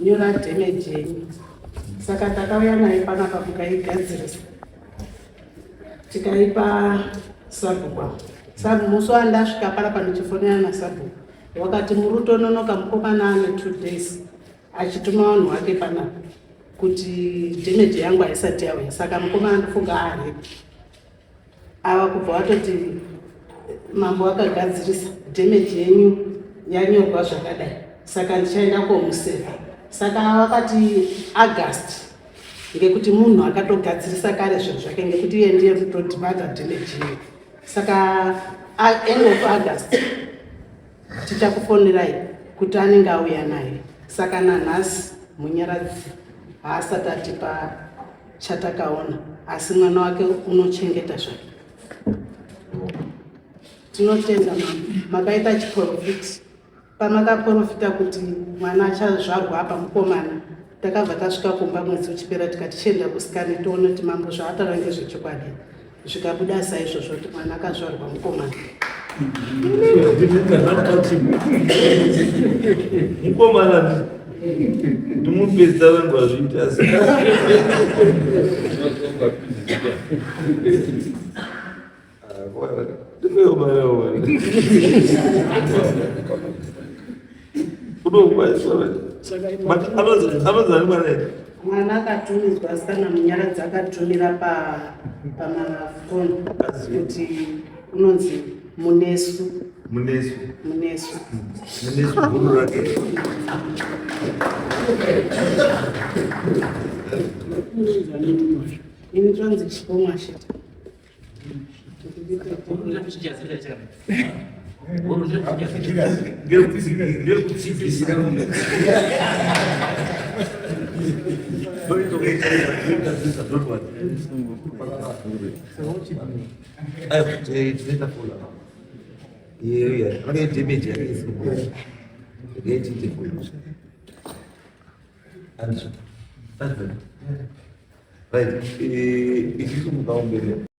Nyora damage yenyu. Saka takauya naye panapa mukaigadzirisa, tikaipa sabhuku. Sabu musi wandasvika panapa ndichifonera nasabhuku, wakati muri kutononoka, mukomana ane 2 days achituma vanhu vake panapa kuti damage yangu haisati yauya. Saka mukomana ndofunga arepi ava kubva watoti mambo akagadzirisa damage yenyu yanyorwa zvakadai, saka ndichaenda komuseva. Saka vakati August, ngekuti munhu akatogadzirisa kare zvinhu zvake, ngekuti iye ndiye kutodhimanda damage iyoyo. Saka end of August tichakufonerai kuti anenge auya naye. Saka nanhasi Munyaradzi haasati atipa chatakaona, asi mwana wake unochengeta zvake. Tinotenda mama, makaita chiprofiti. Pamakaprofita kuti mwana achazvarwa apa mukomana, takabva tasvika kumba mwedzi uchipera, tikati chienda kuscan tione kuti mambo zvaataura ngezvechokwadi. Zvikabuda saizvozvo kuti mwana akazvarwa mukomana. Mukomana ndimupedzisa vangu vazviita asi. Anonzi mwana? Mwana akatumidzwa sana Munyaradzi akatumira pamafoni kuti unonzi Munesu. Munesu. Munesu. Munesu guru rake. Ini tonzi Chikomwashita. Ngerekutsigisira. Aiwa, tinoita follow up. Iyo vakaita damage yake isiri, yakaita follow up. And right, isusu mukaomberera.